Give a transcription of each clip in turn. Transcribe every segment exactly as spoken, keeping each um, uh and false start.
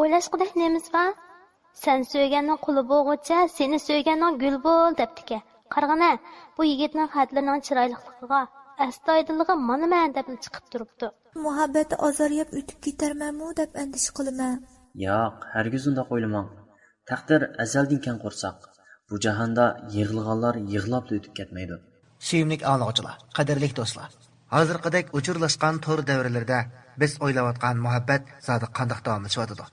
ئويلاشقۇدەك نېمىسى بار؟ «سەن سۆيگەننىڭ قۇلى بولغۇچە، سېنى سۆيگەننىڭ گۈلى بول» دەپتىكەن. قارىغىنە، بۇ يىگىتنىڭ خەتلىرىنىڭ چىرايلىقلىقىغا، ئەستايىدىللىقىغا مانا مەن دەپلا چىقىپ تۇرۇپتۇ. مۇھەببەتتە ئازار يەپ ئۆتۈپ كېتەرمەنمۇ دەپ ئەندىشە قىلىمەن. ياق، ھەرگىز ئۇنداق ئويلىماڭ. تەقدىر ئەزەلدىن كەڭ قورساق. بۇ جاھاندا يىغلىغانلار يىغلاپلا ئۆتۈپ كەتمەيدۇ. سۆيۈملۈك ئاڭلىغۇچىلار، قەدىرلىك دوستلار! ھازىرقىدەك ئۇچۇرلاشقان تور دەۋرلىرىدە بىز ئويلاۋاتقان مۇھەببەت زادى قانداق داۋاملىشىۋاتىدۇ؟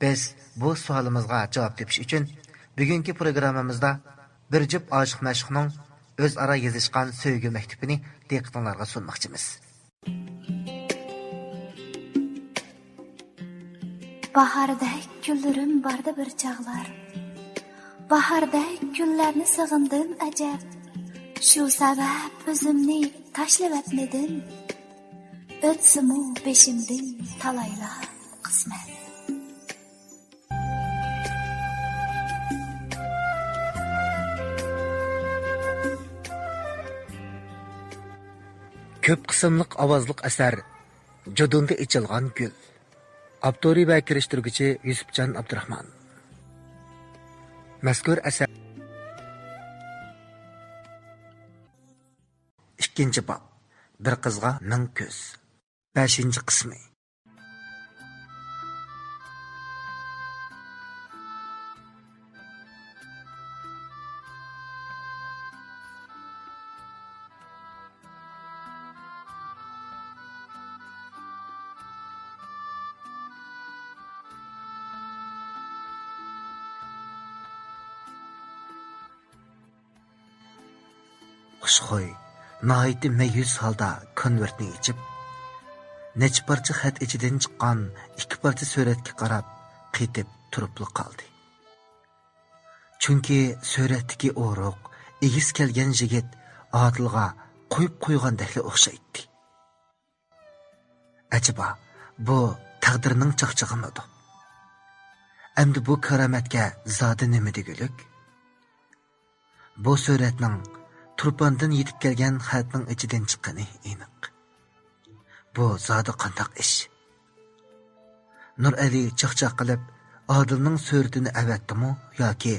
بىز بۇ سوئالىمىزغا جاۋاب تېپىش ئۈچۈن بۈگۈنكى پروگراممىمىزدا بىر جۈپ ئاشىق-مەشۇقنىڭ ئۆزئارا يېزىشقان سۆيگۈ مەكتۇپىنى دىققىتىڭلارغا سۇنماقچىمىز. باھاردەك كۈنلىرىم باردى بىر چاغلار، باھاردەك كۈنلەرنى سېغىندىم ئەجەب. شۇ سەۋەب ئۆزۈمنى تاشلىۋەتمىدىم، ئۆتسىمۇ بېشىمدىن تالايلار قىسمەت. كۆپ قىسىملىق ئاۋازلىق ئەسەر، جۇدۇندا ئېچىلغان گۈل. ئاپتورى ۋە كىرىشتۈرگۈچى يۈسۈپجان ئابدۇراخمان. مەزكۇر ئەسەر. ئىككىنچى باب. بىر قىزغا مىڭ كۆز. بەشىنچى قىسمى. خۇشخۇي ناھايىتى مەيۈس ھالدا كونۋېرتنى ئېچىپ، نەچچە پارچە خەت ئىچىدىن چىققان ئىككى پارچە سۈرەتكە قاراپ قېتىپ تۇرۇپلا قالدى. چۈنكى سۈرەتتىكى ئورۇق، ئېگىز كەلگەن يىگىت ئادىلغا قويۇپ قويغاندەكلا ئوخشايتتى. ئەجەبا، بۇ تەقدىرنىڭ چاقچىقىمىدۇ؟ ئەمدى بۇ كارامەتكە زادى نېمە دېگۈلۈك؟ بۇ سۈرەتنىڭ تۇرپاندىن يېتىپ كەلگەن خەتنىڭ ئىچىدىن چىققىنى ئېنىق. بۇ زادى قانداق ئىش؟ نۇرئەلى چاقچاق قىلىپ، ئادىلنىڭ سۈرىتىنى ئەۋەتتىمۇ ياكى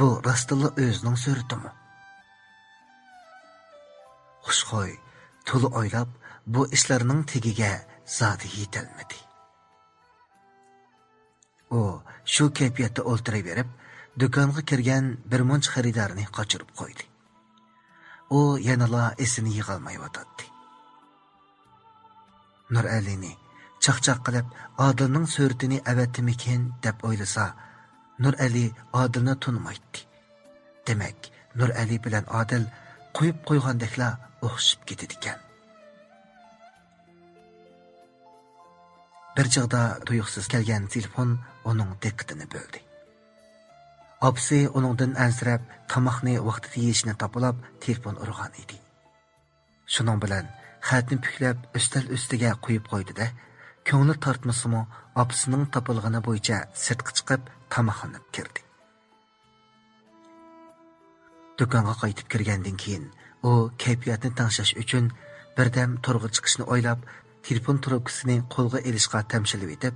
بۇ راستتىنلا ئۆزىنىڭ سۈرىتىمۇ؟ خۇشخۇي تولا ئويلاپ، بۇ ئىشلارنىڭ تېگىگە زادى يېتەلمىدى. ئۇ شۇ كەيپىياتتا ئولتۇرۇۋېرىپ، دۇكانغا كىرگەن بىر مۇنچە خېرىدارنى قاچۇرۇپ قويدى. ئۇ يەنىلا ئېسىنى يىغالمايۋاتاتتى. نۇرئەلىنى چاقچاق قىلىپ، ئادىلنىڭ سۈرىتىنى ئەۋەتتىمىكىن دەپ ئويلىسا، نۇرئەلى ئادىلنى تونۇمايتتى. دېمەك، نۇرئەلى بىلەن ئادىل قويۇپ قويغاندەكلا ئوخشىشىپ كېتىدىكەن. بىر چاغدا تۇيۇقسىز كەلگەن تېلېفون ئۇنىڭ دىققىتىنى بۆلدى. ئاپىسى ئۇنىڭدىن ئەنسىرەپ، تاماقنى ۋاقتىدا يېيىشنى تاپىلاپ تېلېفون ئۇرغان ئىدى. شۇنىڭ بىلەن خەتنى پۈكلەپ ئۈستەل ئۈستىگە قويۇپ قويدى-دە، كۆڭلى تارتمىسىمۇ ئاپىسىنىڭ تاپىلىغىنى بويىچە سىرتقا چىقىپ تاماقلىنىپ كىردى. دۇكانغا قايتىپ كىرگەندىن كېيىن، ئۇ كەيپىياتنى تەڭشەش ئۈچۈن بىردەم تورغا چىقىشنى ئويلاپ، تېلېفون تروپكىسىنى قولغا ئېلىشقا تەمشىلىۋېتىپ،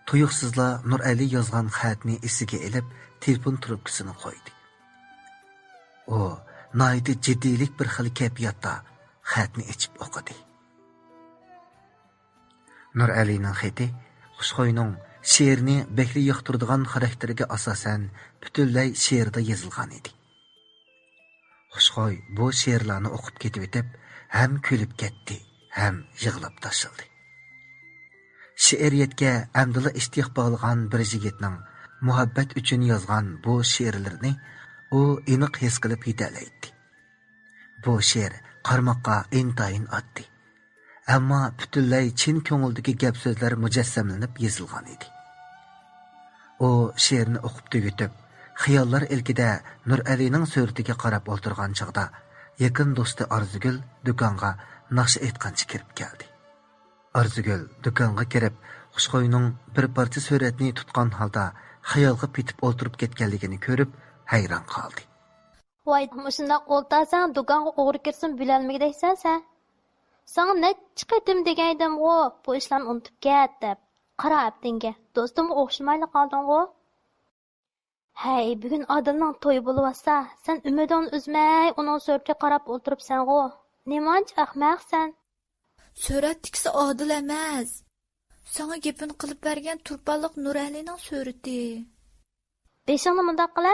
تۇيۇقسىزلا نۇرئەلى يازغان خەتنى ئېسىگە ئېلىپ، تېلېفون تروپكىسىنى قويدى. ئۇ ناھايىتى جىددىيلىك بىر خىل كەيپىياتتا خەتنى ئېچىپ ئوقۇدى. نۇرئەلىنىڭ خېتى خۇشخۇينىڭ شېئىرنى بەكلا ياقتۇرىدىغان خاراكتېرىگە ئاساسەن پۈتۈنلەي شېئىردا يېزىلغان ئىدى. خۇشخۇي بۇ شېئىرلارنى ئوقۇپ كېتىۋېتىپ، ھەم كۈلۈپ كەتتى، ھەم يىغلاپ تاشلىدى. شېئىرىيەتكە ئەمدىلا ئىشتىياق باغلىغان بىر يىگىتنىڭ مۇھەببەت ئۈچۈن يازغان بۇ شېئىرلىرىنى ئۇ ئېنىق ھېس قىلىپ يېتەلەيتتى. بۇ شېئىر قارىماققا ئىنتايىن ئاددىي، ئەمما پۈتۈنلەي چىن كۆڭۈلدىكى گەپ-سۆزلەر مۇجەسسەملىنىپ يېزىلغان ئىدى. ئۇ شېئىرنى ئوقۇپ تۈگىتىپ، خىياللار ئىلكىدە نۇرئەلىنىڭ سۈرىتىگە قاراپ ئولتۇرغان چاغدا، يېقىن دوستى ئارزۇگۈل دۇكانغا ناخشا ئېيتقانچە كىرىپ كەلدى. ئارزۇگۈل دۇكانغا كىرىپ، خۇشخۇينىڭ بىر پارچە سۈرەتنى تۇتقان ھالدا خىيالغا پېتىپ ئولتۇرۇپ كەتكەنلىكىنى كۆرۈپ، ھەيران قالدى. ۋاي، مۇشۇنداق ئولتۇرساڭ، دۇكانغا ئوغرى كىرسىمۇ بىلەلمىگۈدەكسەن سەن. ساڭا نەچچە قېتىم دېگەنىدىمغۇ، بۇ ئىشلارنى ئۇنتۇپ كەت دەپ. قارا ئەپتىڭگە، دوستۇمغا ئوخشىمايلا قالدىڭغۇ؟ ھەي، بۈگۈن ئادىلنىڭ تويى بولۇۋاتسا، سەن ئۈمىدىڭنى ئۈزمەي ئۇنىڭ سۈرىتىگە قاراپ ئولتۇرۇپسەنغۇ. نېمانچە ئەخمەقسەن؟ سۈرەتتىكىسى ئادىل ئەمەس. ساڭا گېپىنى قىلىپ بەرگەن تۇرپانلىق نۇرئەلىنىڭ سۈرىتى. بېشىڭنى مۇنداق قىلە.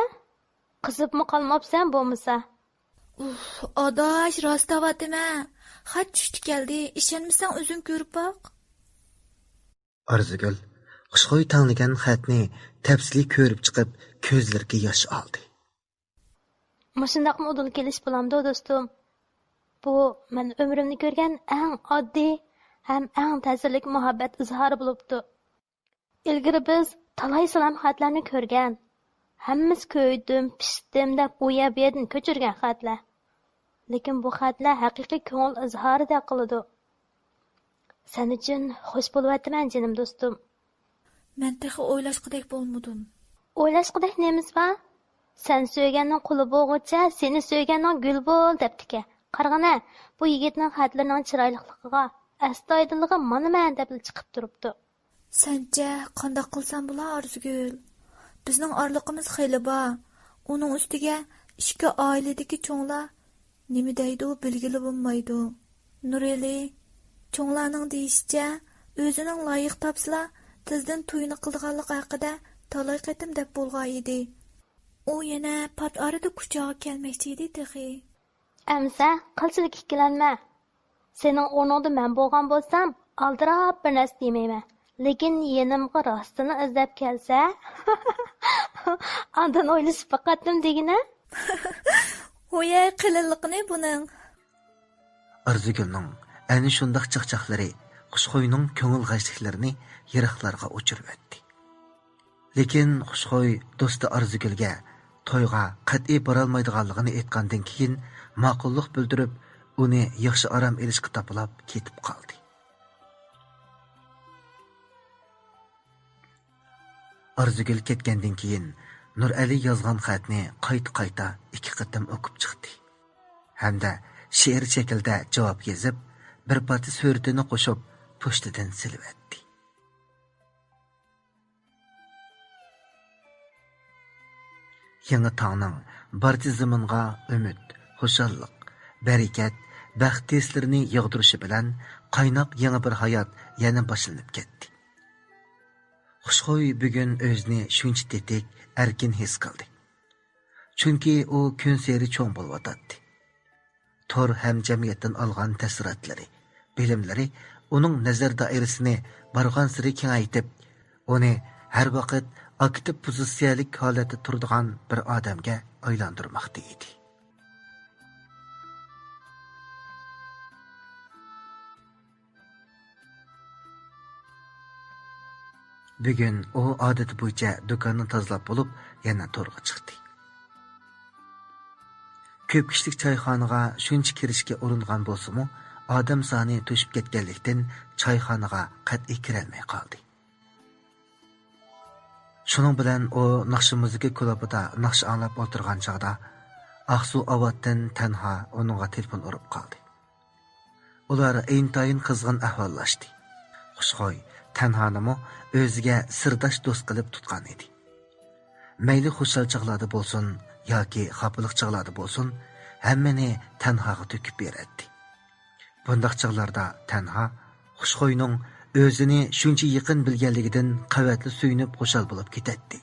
قىزىپمۇ قالماپسەن بولمىسا. ئۇھ، ئاداش، راست دەۋاتىمەن. خەت چۈشتى كەلدى. ئىشەنمىسەڭ ئۆزۈڭ كۆرۈپ باق. ئارزۇگۈل خۇشخۇي تەڭلىگەن خەتنى تەپسىلىي كۆرۈپ چىقىپ، كۆزلىرىگە ياش ئالدى. مۇشۇنداقمۇ ئۇدۇل كېلىش بولامدۇ، دوستۇم؟ بۇ مەن ئۆمرۈمدە كۆرگەن ئەڭ ئاددىي ھەم ئەڭ تەسىرلىك مۇھەببەت ئىزھارى بولۇپتۇ. ئىلگىرى بىز تالاي-سالام خەتلەرنى كۆرگەن، ھەممىسى كۆيدۈم، پىشتىم دەپ ئۇ يەر-بۇ يەردىن كۆچۈرگەن خەتلەر. لېكىن بۇ خەتلەر ھەقىقىي كۆڭۈل ئىزھارىدەك قىلىدۇ. سەن ئۈچۈن خوش بولۇۋاتىمەن، جېنىم دوستۇم. مەن تېخى ئويلاشقۇدەك بولمىدىم. ئويلاشقۇدەك نېمىسى بار؟ سەن سۆيگەننىڭ قۇلى بولغۇچە، سېنى سۆيگەننىڭ گۈلى بول دەپتىكەن. قارىغىنە، بۇ يىگىتنىڭ خەتلىرىنىڭ چىرايلىقلىقىغا، ئەستايىدىللىقىغا مانا مەن دەپلا چىقىپ تۇرۇپتۇ. سەنچە قانداق قىلسام بولا، ئارزۇگۈل؟ بىزنىڭ ئارىلىقىمىز خېلى بار. ئۇنىڭ ئۈستىگە ئىككى ئائىلىدىكى چوڭلار نېمە دەيدۇ، بىلگىلى بولمايدۇ. نۇرئەلى، چوڭلارنىڭ دېيىشىچە، ئۆزىنىڭ لايىق تاپسىلا، تېزدىن تويىنى قىلىدىغانلىقى ھەققىدە تالاي قېتىم دەپ بولغان ئىدى. ئۇ يەنە پات ئارىدا كۇچاغا كەلمەكچى ئىدى تېخى. ئەمىسە، قىلچىلىك ئىككىلەنمە. سېنىڭ ئورنۇڭدا مەن بولغان بولسام، ئالدىراپ بىر نەرسە دېمەيمەن. لېكىن يېنىمغا راستىنى ئىزدەپ كەلسە، ئاندىن ئويلىشىپ باقاتتىم دېگىنە. ھويەي، قېلىنلىقىنى بۇنىڭ. ئارزۇگۈلنىڭ ئەنە شۇنداق چاقچاقلىرى خۇشخۇينىڭ كۆڭۈل غەشلىكلىرىنى يىراقلارغا ئۇچۇرۇۋەتتى. لېكىن خۇشخۇي دوستى ئارزۇگۈلگە تويغا قەتئىي بارالمايدىغانلىقىنى ئېيتقاندىن كېيىن، ماقۇللۇق بىلدۈرۈپ، ئۇنى ياخشى ئارام ئېلىشقا تاپىلاپ كېتىپ قالدى. ئارزۇگۈل كەتكەندىن كېيىن، نۇرئەلى يازغان خەتنى قايتا-قايتا ئىككى قېتىم ئوقۇپ چىقتى ھەمدە شېئىر شەكلىدە جاۋاب يېزىپ، بىر پارچە سۈرىتىنى قوشۇپ، پوچتىدىن سېلىۋەتتى. يېڭى تاڭنىڭ بارچە زېمىنغا ئۈمىد، خۇشاللىق، بەرىكەت، بەخت ھېسلىرىنى ياغدۇرۇشى بىلەن، قايناق يېڭى بىر ھايات يەنە باشلىنىپ كەتتى. خۇشخۇي بۈگۈن ئۆزىنى شۇنچە تېتىك، ئەركىن ھېس قىلدى. چۈنكى ئۇ كۈنسېرى چوڭ بولۇۋاتاتتى. تور ھەم جەمئىيەتتىن ئالغان تەسىراتلىرى، بىلىملىرى ئۇنىڭ نەزەر دائىرىسىنى بارغانسېرى كېڭەيتىپ، ئۇنى ھەر ۋاقىت ئاكتىپ پوزىتسىيەلىك ھالەتتە تۇرىدىغان بىر ئادەمگە ئايلاندۇرماقتا ئىدى. بۈگۈن ئۇ ئادىتى بويىچە دۇكاننى تازىلاپ بولۇپ، يەنە تورغا چىقتى. كۆپ كىشىلىك چايخانىغا شۇنچە كىرىشكە ئۇرۇنغان بولسىمۇ، ئادەم سانى توشۇپ كەتكەنلىكتىن، چايخانىغا قەتئىي كىرەلمەي قالدى. شۇنىڭ بىلەن ئۇ ناخشا مۇزىكا كۇلۇبىدا ناخشا ئاڭلاپ ئولتۇرغان چاغدا، ئاقسۇ ئاۋاتتىن تەنھا ئۇنىڭغا تېلېفون ئۇرۇپ قالدى. ئۇلار ئىنتايىن قىزغىن ئەھۋاللاشتى. خۇشخۇي تەنھانىمۇ ئۆزىگە سىرداش دوست قىلىپ تۇتقان ئىدى. مەيلى خۇشال چاغلاردا بولسۇن ياكى خاپىلىق چاغلاردا بولسۇن، ھەممىنى تەنھاغا تۆكۈپ بېرەتتى. بۇنداق چاغلاردا تەنھا خۇشخۇينىڭ ئۆزىنى شۇنچە يېقىن بىلگەنلىكىدىن قەۋەتلا سۆيۈنۈپ خۇشال بولۇپ كېتەتتى.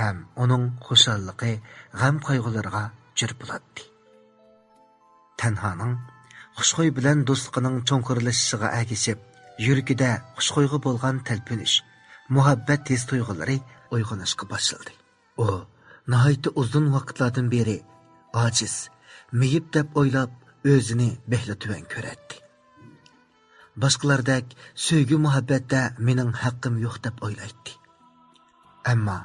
ھەم ئۇنىڭ خۇشاللىقى غەم-قايغۇلىرىغا جۈر بولاتتى. تەنھانىڭ خۇشخۇي بىلەن دوستلۇقىنىڭ چوڭقۇرلىشىشىغا ئەگىشىپ، يۈرىكىدە خۇشخۇيغا بولغان تەلپۈنۈش، مۇھەببەت ھېس-تۇيغۇلىرى ئويغىنىشقا باشلىدى. ئۇ ناھايىتى ئۇزۇن ۋاقىتلاردىن بېرى ئاجىز، مېيىپ دەپ ئويلاپ، ئۆزىنى بەكلا تۆۋەن كۆرەتتى. باشقىلاردەك سۆيگۈ-مۇھەببەتتە مېنىڭ ھەققىم يوق دەپ ئويلايتتى. ئەمما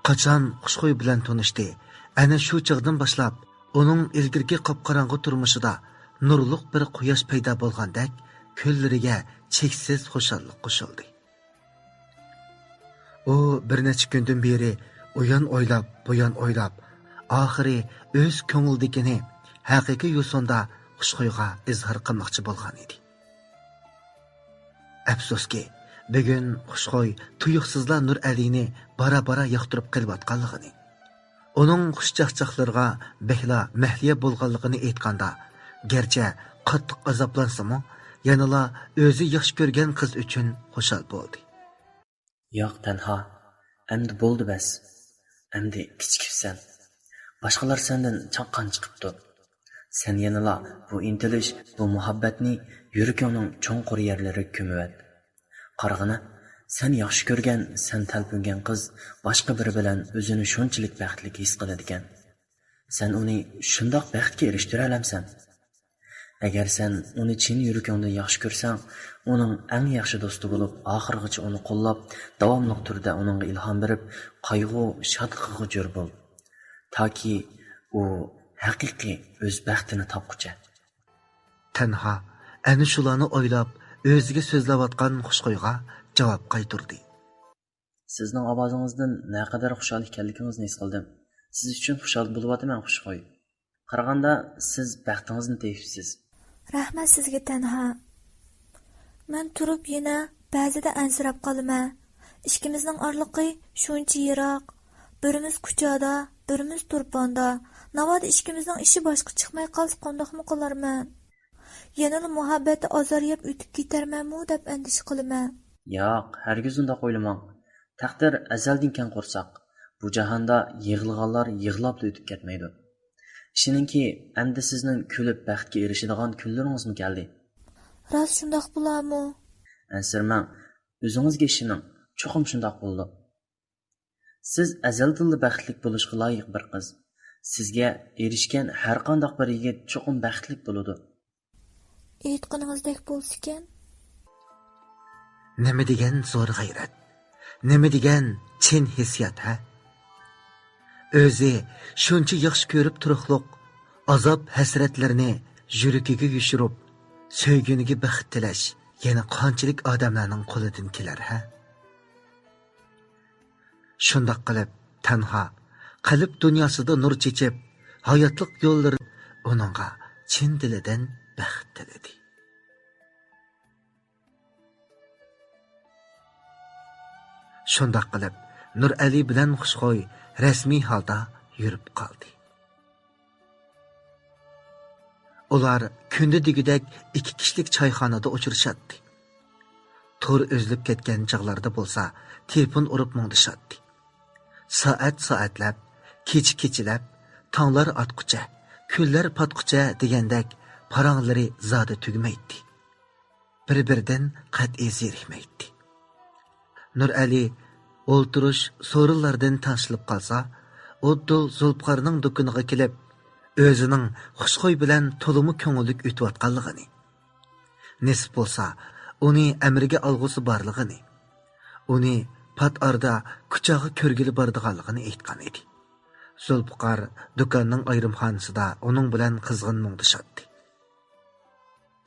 قاچان خۇشخۇي بىلەن تونۇشتى، ئەنە شۇ چاغدىن باشلاپ ئۇنىڭ ئىلگىرىكى قاپقاراڭغۇ تۇرمۇشىدا نۇرلۇق بىر قۇياش پەيدا بولغاندەك، كۈنلىرىگە چەكسىز خۇشاللىق قوشۇلدى. ئۇ بىر نەچچە كۈندىن بېرى ئۇيان ئويلاپ، بۇيان ئويلاپ، ئاخىرى ئۆز كۆڭلىدىكىنى ھەقىقىي يوسۇندا خۇشخۇيغا ئىزھار قىلماقچى بولغان ئىدى. ئەپسۇسكى، بۈگۈن خۇشخۇي تۇيۇقسىزلا نۇرئەلىنى بارا-بارا ياقتۇرۇپ قېلىۋاتقانلىقىنى، ئۇنىڭ خۇش چاقچاقلىرىغا بەكلا مەھلىيا بولغانلىقىنى ئېيتقاندا، گەرچە قاتتىق ئازابلانسىمۇ، يەنىلا ئۆزى ياخشى كۆرگەن قىز ئۈچۈن خۇشال بولدى. ياق، تەنھا، ئەمدى بولدى بەس. ئەمدى كېچىكىپسەن. باشقىلار سەندىن چاققان چىقىپتۇ. سەن يەنىلا بۇ ئىنتىلىش، بۇ مۇھەببەتنى يۈرىكىڭنىڭ چوڭقۇر يەرلىرىگە كۆمۈۋەت. قارىغىنا، سەن ياخشى كۆرگەن، سەن تەلپۈنگەن قىز باشقا بىرى بىلەن ئۆزىنى شۇنچىلىك بەختلىك ھېس قىلىدىكەن. سەن ئۇنى شۇنداق بەختكە ئېرىشتۈرەلەمسەن؟ ئەگەر سەن ئۇنى چىن يۈرىكىڭدىن ياخشى كۆرسەڭ، ئۇنىڭ ئەڭ ياخشى دوستى بولۇپ، ئاخىرغىچە ئۇنى قوللاپ، داۋاملىق تۈردە ئۇنىڭغا ئىلھام بېرىپ، قايغۇ، شادلىقىغا جور بول. تاكى ئۇ ھەقىقىي ئۆز بەختىنى تاپقۇچە. تەنھا ئەنە شۇلارنى ئويلاپ، ئۆزىگە سۆزلەۋاتقان خۇشخۇيغا جاۋاب قايتۇردى. سىزنىڭ ئاۋازىڭىزدىن نەقەدەر خۇشال ئىكەنلىكىڭىزنى ھېس قىلدىم. سىز ئۈچۈن خۇشال بولۇۋاتىمەن، خۇشخۇي. قارىغاندا، سىز بەختىڭىزنى تېپىپسىز. رەھمەت سىزگە، تەنھا. مەن تۇرۇپ يەنە بەزىدە ئەنسىرەپ قالىمەن. ئىككىمىزنىڭ ئارىلىقى شۇنچە يىراق. بىرىمىز كۇچادا، بىرىمىز تۇرپاندا. ناۋادا ئىككىمىزنىڭ ئىشى باشقا چىقماي قالسا، قانداقمۇ قىلارمەن؟ يەنىلا مۇھەببەتتە ئازار يەپ ئۆتۈپ كېتەرمەنمۇ دەپ ئەندىشە قىلىمەن. ياق، ھەرگىز ئۇنداق ئويلىماڭ. تەقدىر ئەزەلدىن كەڭ قورساق. بۇ جاھاندا يىغلىغانلار يىغلاپلا ئۆتۈپ كەتمەيدۇ. ئىشىنىڭكى، ئەمدى سىزنىڭ كۈلۈپ بەختكە ئېرىشىدىغان كۈنلىرىڭىزمۇ كەلدى. راست شۇنداق بولارمۇ؟ ئەنسىرىمەڭ، ئۆزىڭىزگە ئىشىنىڭ، چوقۇم شۇنداق بولىدۇ. سىز ئەزەلدىنلا بەختلىك بولۇشقا لايىق بىر قىز. سىزگە ئېرىشكەن ھەرقانداق بىر يىگىت چوقۇم بەختلىك بولىدۇ. ئېيتقىنىڭىزدەك بولسىكەن. نېمە دېگەن زور غەيرەت، نېمە دېگەن چىن ھېسسىيات، ھە؟ ئۆزى شۇنچە ياخشى كۆرۈپ تۇرۇقلۇق ئازاب-ھەسرەتلىرىنى يۈرىكىگە يوشۇرۇپ، سۆيگىنىگە بەخت تىلەش يەنە قانچىلىك ئادەملەرنىڭ قولىدىن كېلەر، ھە؟ شۇنداق قىلىپ، تەنھا قەلب دۇنياسىدا نۇر چېچىپ، ھاياتلىق يوللىرى ئۇنىڭغا چىن دىلىدىن بەخت تىلىدى. شۇنداق قىلىپ، نۇرئەلى بىلەن خۇشخۇي رەسمىي ھالدا يۈرۈپ قالدى. ئۇلار كۈندە دېگۈدەك ئىككى كىشىلىك چايخانىدا ئۇچرىشاتتى. تور ئۈزۈلۈپ كەتكەن چاغلاردا بولسا تېلېفون ئۇرۇپ مۇڭدىشاتتى. سائەت سائەتلەپ، كېچە كېچىلەپ، تاڭلار ئاتقۇچە، كۈنلەر پاتقۇچە دېگەندەك پاراڭلىرى زادى تۈگىمەيتتى. بىر-بىرىدىن قەتئىي زېرىكمەيتتى. نۇرئەلى ئولتۇرۇش سورۇنلاردىن تاشلىنىپ قالسا، ئابدۇل زۇلپىقارنىڭ دۇكىنىغا كېلىپ، ئۆزىنىڭ خۇشخۇي بىلەن تولىمۇ كۆڭۈللۈك ئۆتۈۋاتقانلىقىنى، نېسىپ بولسا، ئۇنى ئەمرىگە ئالغۇسى بارلىقىنى، ئۇنى پات ئارىدا كۇچاغا كۆرگىلى بارىدىغانلىقىنى ئېيتقان ئىدى. زۇلپىقار دۇكاننىڭ ئايرىمخانىسىدا ئۇنىڭ بىلەن قىزغىن مۇڭدىشاتتى.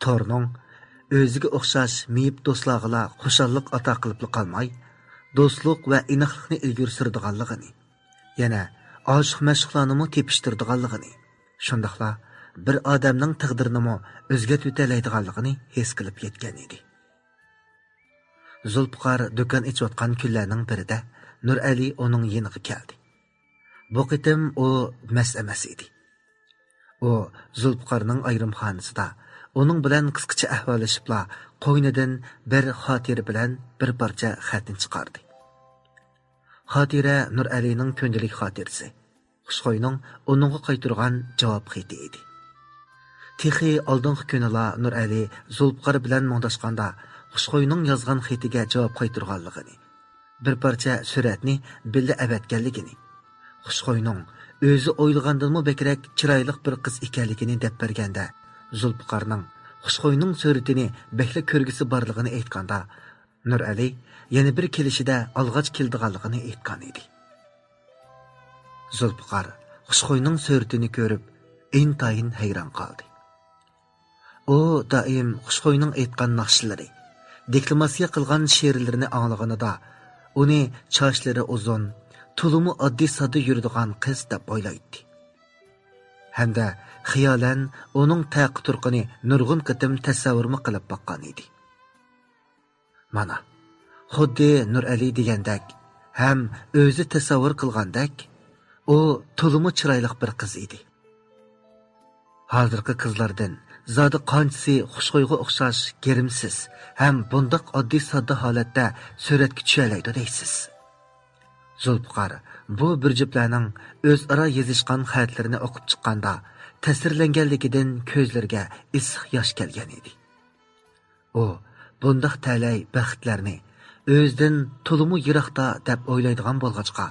تورنىڭ ئۆزىگە ئوخشاش مېيىپ دوستلارغىلا خۇشاللىق ئاتا قىلىپلا قالماي، دوستلۇق ۋە ئىناقلىقنى ئىلگىرى سۈرىدىغانلىقىنى، يەنە ئاشىق-مەشۇقلارنىمۇ تېپىشتۇرىدىغانلىقىنى، شۇنداقلا بىر ئادەمنىڭ تەقدىرىنىمۇ ئۆزگەرتىۋېتەلەيدىغانلىقىنى ھېس قىلىپ يەتكەن ئىدى. زۇلپىقار دۇكان ئېچىۋاتقان كۈنلەرنىڭ بىرىدە نۇرئەلى ئۇنىڭ يېنىغا كەلدى. بۇ قېتىم ئۇ مەست ئەمەس ئىدى. ئۇ زۇلپىقارنىڭ ئايرىمخانىسىدا ئۇنىڭ بىلەن قىسقىچە ئەھۋاللىشىپلا، قوينىدىن بىر خاتىرە بىلەن بىر پارچە خەتنى چىقاردى. خاتىرە نۇرئەلىنىڭ كۈندىلىك خاتىرىسى، خۇشخۇينىڭ ئۇنىڭغا قايتۇرغان جاۋاب خېتى ئىدى. تېخى ئالدىنقى كۈنىلا نۇرئەلى زۇلپىقار بىلەن مۇڭداشقاندا، خۇشخۇينىڭ يازغان خېتىگە جاۋاب قايتۇرغانلىقىنى، بىر پارچە سۈرەتنى بىللە ئەۋەتكەنلىكىنى، خۇشخۇينىڭ ئۆزى ئويلىغاندىنمۇ بەكرەك چىرايلىق بىر قىز ئىكەنلىكىنى دەپ بەرگەندە، زۇلپىقارنىڭ خۇشخۇينىڭ سۈرىتىنى بەكلا كۆرگۈسى بارلىقىنى ئېيتقاندا، نۇرئەلى يەنە بىر كېلىشىدە ئالغاچ كېلىدىغانلىقىنى ئېيتقان ئىدى. زۇلپىقار خۇشخۇينىڭ سۈرىتىنى كۆرۈپ، ئىنتايىن ھەيران قالدى. ئۇ دائىم خۇشخۇينىڭ ئېيتقان ناخشىلىرى، دېكلاماتسىيە قىلغان شېئىرلىرىنى ئاڭلىغىنىدا، ئۇنى چاچلىرى ئۇزۇن، تولىمۇ ئاددىي-ساددا يۈرىدىغان قىز دەپ ئويلايتتى. ھەمدە خىيالەن ئۇنىڭ تەقى-تۇرقىنى نۇرغۇن قېتىم تەسەۋۋۇرمۇ قىلىپ باققان ئىدى. مانا، خۇددى نۇرئەلى دېگەندەك ھەم ئۆزى تەسەۋۋۇر قىلغاندەك، ئۇ تولىمۇ چىرايلىق بىر قىز ئىدى. ھازىرقى قىزلاردىن زادى قانچىسى خۇشخۇيغا ئوخشاش گىرىمسىز ھەم بۇنداق ئاددىي-ساددا ھالەتتە سۈرەتكە چۈشەلەيدۇ دەيسىز؟ زۇلپىقار بۇ بىر جۈپلەرنىڭ ئۆزئارا يېزىشقان خەتلىرىنى ئوقۇپ چىققاندا، تەسىرلەنگەنلىكىدىن كۆزلىرىگە ئىسسىق ياش كەلگەن ئىدى. ئۇ بۇنداق تەلەي بەختلەرنى ئۆزىدىن تولىمۇ يىراقتا دەپ ئويلايدىغان بولغاچقا،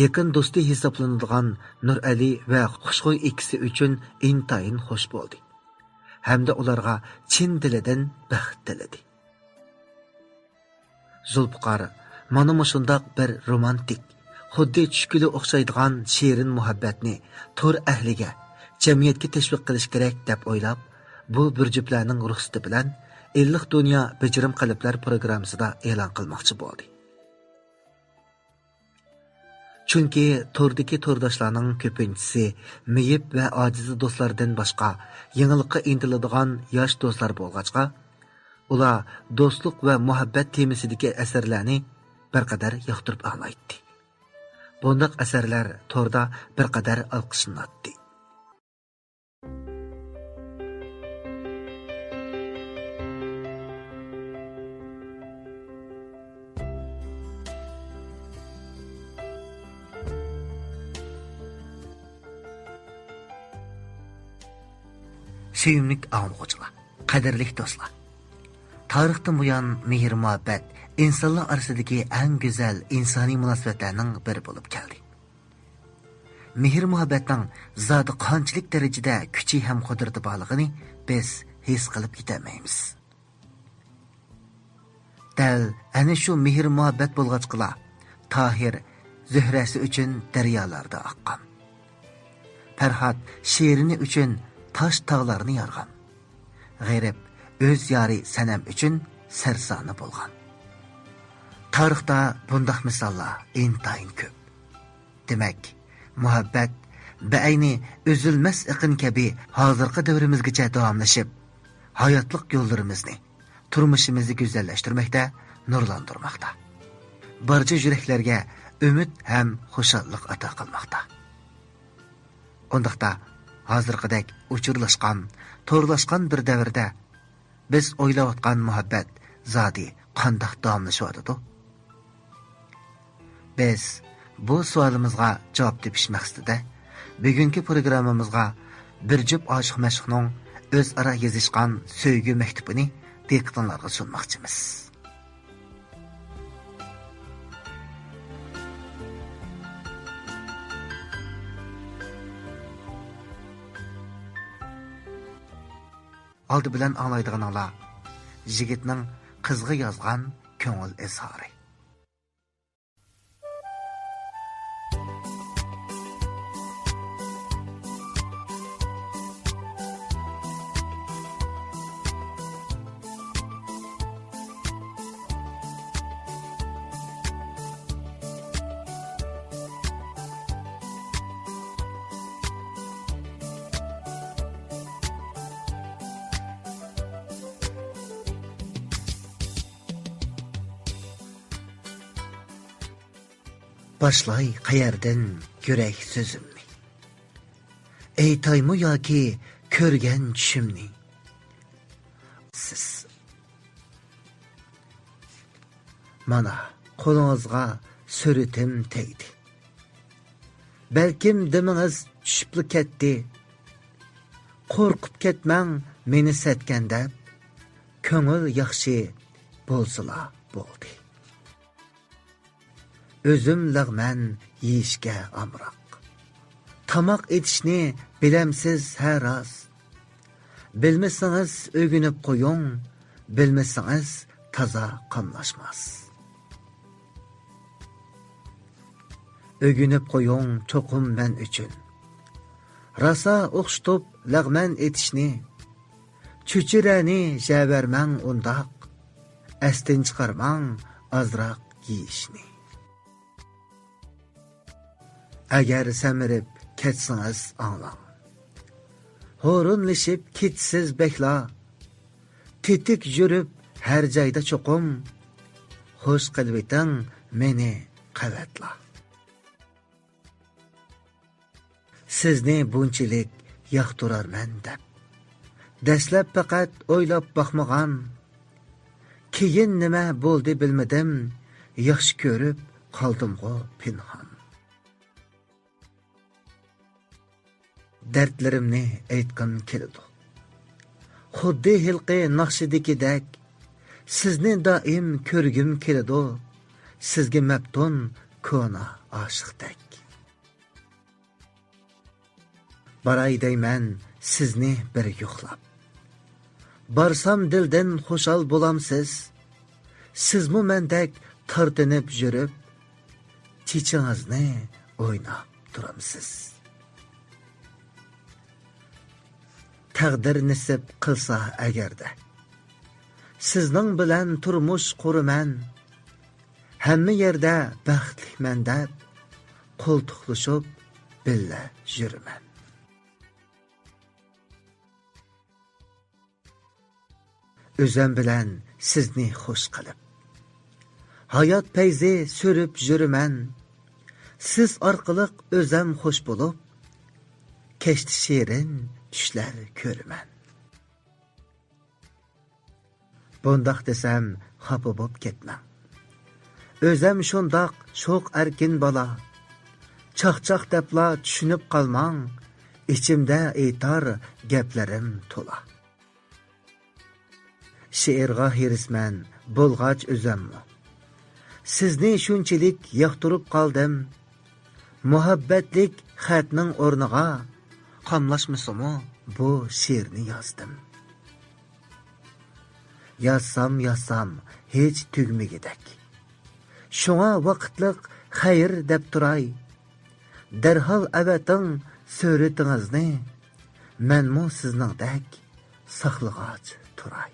يېقىن دوستى ھېسابلىنىدىغان نۇرئەلى ۋە خۇشخۇي ئىككىسى ئۈچۈن ئىنتايىن خوش بولدى ھەمدە ئۇلارغا چىن دىلىدىن بەخت تىلىدى. زۇلپىقار مانا مۇشۇنداق بىر رومانتىك، خۇددى چۈشكىلى ئوخشايدىغان شېرىن مۇھەببەتنى تور ئەھلىگە، جەمئىيەتكە تەشۋىق قىلىش كېرەك دەپ ئويلاپ، بۇ بىر جۈپلەرنىڭ رۇخسىتى بىلەن ئىللىق دۇنيا بېجىرىم قەلبلەر پروگراممىسىدا ئېلان قىلماقچى بولدى. چۈنكى توردىكى تورداشلارنىڭ كۆپىنچىسى مېيىپ ۋە ئاجىز دوستلاردىن باشقا يېڭىلىققا ئىنتىلىدىغان ياش دوستلار بولغاچقا، ئۇلار دوستلۇق ۋە مۇھەببەت تېمىسىدىكى ئەسەرلەرنى بىر قەدەر ياقتۇرۇپ ئاڭلايتتى. بۇنداق ئەسەرلەر توردا بىر قەدەر ئالقىشلىناتتى. سۆيۈملۈك ئاڭلىغۇچىلار، قەدىرلىك دوستلار! تارىختىن بۇيان مېھىر-مۇھەببەت ئىنسانلار ئارىسىدىكى ئەڭ گۈزەل ئىنسانىي مۇناسىۋەتلەرنىڭ بىرى بولۇپ كەلدى. مېھىر-مۇھەببەتنىڭ زادى قانچىلىك دەرىجىدە كۈچى ھەم قۇدرىتى بارلىقىنى بىز ھېس قىلىپ يېتەلمەيمىز. دەل ئەنە شۇ مېھىر-مۇھەببەت بولغاچقىلا، تاھىر زۆھرەسى ئۈچۈن دەريالاردا ئاققان. پەرھات شېرىنى ئۈچۈن تاش-تاغلارنى يارغان. غېرىب ئۆز يارى سەنەم ئۈچۈن سەرسانە بولغان. تارىختا بۇنداق مىساللار ئىنتايىن كۆپ. دېمەك، مۇھەببەت بەئەينى ئۈزۈلمەس ئېقىن كەبى ھازىرقى دەۋرىمىزگىچە داۋاملىشىپ، ھاياتلىق يوللىرىمىزنى، تۇرمۇشىمىزنى گۈزەللەشتۈرمەكتە، نۇرلاندۇرماقتا. بارچە يۈرەكلەرگە ئۈمىد ھەم خۇشاللىق ئاتا قىلماقتا. ئۇنداقتا، ھازىرقىدەك ئۇچۇرلاشقان، تورلاشقان بىر دەۋردە، بىز ئويلاۋاتقان مۇھەببەت زادى قانداق داۋاملىشىۋاتىدۇ؟ بىز بۇ سوئالىمىزغا جاۋاب تېپىش مەقسىتىدە، بۈگۈنكى پروگراممىمىزغا بىر جۈپ ئاشىق-مەشۇقنىڭ ئۆزئارا يېزىشقان سۆيگۈ مەكتۇپىنى دىققىتىڭلارغا سۇنماقچىمىز. ئالدى بىلەن ئاڭلايدىغىنىڭلار يىگىتنىڭ قىزغا يازغان كۆڭۈل ئىزھارى. باشلاي قەيەردىن يۈرەك سۆزۈمنى؟ ئېيتايمۇ ياكى كۆرگەن چۈشۈمنى؟ سىز. مانا، قولىڭىزغا سۈرىتىم تەگدى. بەلكىم دېمىڭىز چۈشۈپلا كەتتى. قورقۇپ كەتمەڭ مېنى سەتكەن دەپ، كۆڭۈل ياخشى بولسىلا بولدى. ئۆزۈم لەغمەن يېيىشكە ئامراق. تاماق ئېتىشنى بىلەمسىز ھە راست؟ بىلمىسىڭىز ئۆگىنىپ قويۇڭ، بىلمىسىڭىز تازا قاملاشماس. ئۆگىنىپ قويۇڭ چوقۇم مەن ئۈچۈن، راسا ئوخشىتىپ لەغمەن ئېتىشنى. چۆچۈرەنى يەۋەرمەڭ ئۇنداق، ئەستىن چىقارماڭ ئازراق يېيىشنى. ئەگەر سەمرىپ كەتسىڭىز ئاڭلاڭ، ھۇرۇنلىشىپ كېتىسىز بەكلا. تېتىك يۈرۈپ ھەر جايدا چوقۇم، خۇش قىلىۋېتىڭ مېنى قەۋەتلا. سىزنى بۇنچىلىك ياقتۇرارمەن دەپ، دەسلەپ پەقەت ئويلاپ باقمىغان. كېيىن نېمە بولدى بىلمىدىم، ياخشى كۆرۈپ قالدىمغۇ پىنھان. دەردلىرىمنى ئېيتقۇم كېلىدۇ. خۇددى ھېلىقى ناخشىدىكىدەك، سىزنى دائىم كۆرگۈم كېلىدۇ، سىزگە مەپتۇن كونا ئاشىقتەك. باراي دەيمەن سىزنى بىر يوقلاپ. بارسام دىلدىن خۇشال بولامسىز؟ سىزمۇ مەندەك تارتىنىپ يۈرۈپ، چېچىڭىزنى ئويناپ تۇرامسىز؟ تەقدىر نېسىپ قىلسا ئەگەردە، سىزنىڭ بىلەن تۇرمۇش قۇرىمەن. ھەممە يەردە بەختلىكمەن دەپ، قولتۇقلىشىپ بىللە يۈرىمەن. ئۆزەم بىلەن سىزنى خۇش قىلىپ، ھايات پەيزى سۈرۈپ يۈرىمەن. سىز ئارقىلىق ئۆزەم خۇش بولۇپ، كەچتە شېرىن چۈشلەر كۆرىمەن. بۇنداق دېسەم خاپا بوپ كەتمەڭ. ئۆزەم شۇنداق شوخ ئەركىن بالا. چاقچاق دەپلا چۈشىنىپ قالماڭ، ئىچىمدە ئېيتار گەپلىرىم تولا. شېئىرغا ھېرىسمەن بولغاچ ئۆزەممۇ، سىزنى شۇنچىلىك ياقتۇرۇپ قالدىم. مۇھەببەتلىك خەتنىڭ ئورنىغا قاملاشمىسىمۇ بۇ شېئىرنى يازدىم. يازسام، يازسام ھېچ تۈگىمىگۈدەك. شۇڭا ۋاقىتلىق خەير دەپ تۇراي. دەرھال ئەۋەتىڭ سۈرىتىڭىزنى، مەنمۇ سىزنىڭدەك ساقلىغاچ تۇراي.